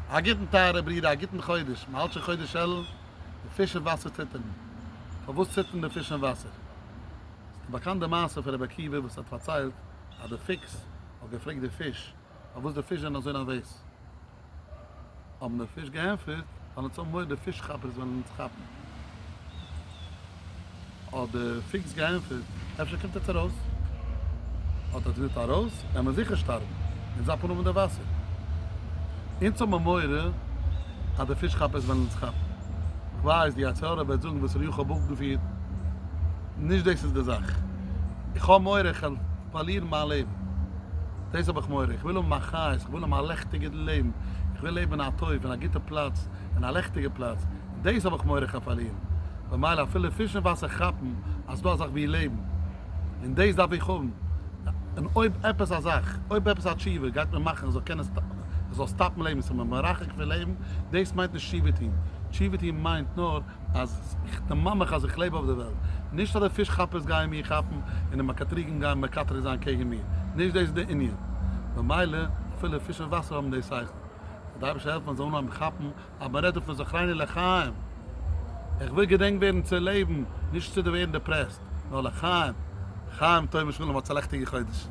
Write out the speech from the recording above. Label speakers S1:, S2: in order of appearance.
S1: א גוטן טייערע ברידער, א גוטן חודש, מען האלט שוין חודש אלול, די פיש אין וואסער ציטערן. פארוואס ציטערן די פיש אין וואסער? ס'איז באקאנט די מעשה פון רבי עקיבא וואס האט פארציילט אז די פוקס האט געפרעגט די פיש פארוואס די פיש זענען אזוי נערוועז. האבן די פיש געענטפערט, ווייל אונז האבן מורא די פיש כאפערס וועלן אונז כאפן. האט די פוקס געענטפערט, אפשר קומט עטס ארויס? האט ער געזאגט, ארויס? וועלן מיר זיכער שטארבן, אונז דארף מען האבן די וואסער. אונז האבן מורא אז די פיש כאפערס וועלן אונז כאפן. כ'ווייס, די יצר הרע וועט זאגן וואס ר' יוחאי האב אפגעפירט, נישט דאס איז די זאך. איך האב מורא איך וועל פארלירן מיין לעבן. דאס האב איך מורא. איך וויל האבן א חיות, איך וויל האבן א לעכטיגע לעבן, איך וויל לעבן אין א טוב, אין א גוטע פלאץ, אין א לעכטיגע פלאץ. דאס האב איך מורא איך וועל פארלירן. במילא אפילו פיש אין וואסער כאפן אז ס'דא א זאך ווי לעבן. און דאס דארף איך האבן. און אויב עפעס א זאך, אויב עפעס א תשובה גייט מיר מאכן איך זאל קענען, איך זאל stop ן לעבן, ס'איז מיר מרחק פון לעבן, דאס מיינט נישט תשובה טון. תשובה טון מיינט נאר אז איך דערמאן מיך אז איך לעב אויף די וועלט. נישט אז די פיש כאפערס גייען מיר כאפן און די מקטריגים גייען מקטרג זיין קעגן מיר. נישט דאס איז די ענין. במילא אפילו פיש אין וואסער האבן די שכל. זאל די אייבערשטער העלפן מען זאל אנהויבן כאפן אז מען רעדט דא פון זכרנו לחיים. איך וויל געדענקט ווערן צו לעבן, נישט צו ווערן depressed, נאר לחיים. חיים טובים ושלום האטס א לעכטיגע חודש.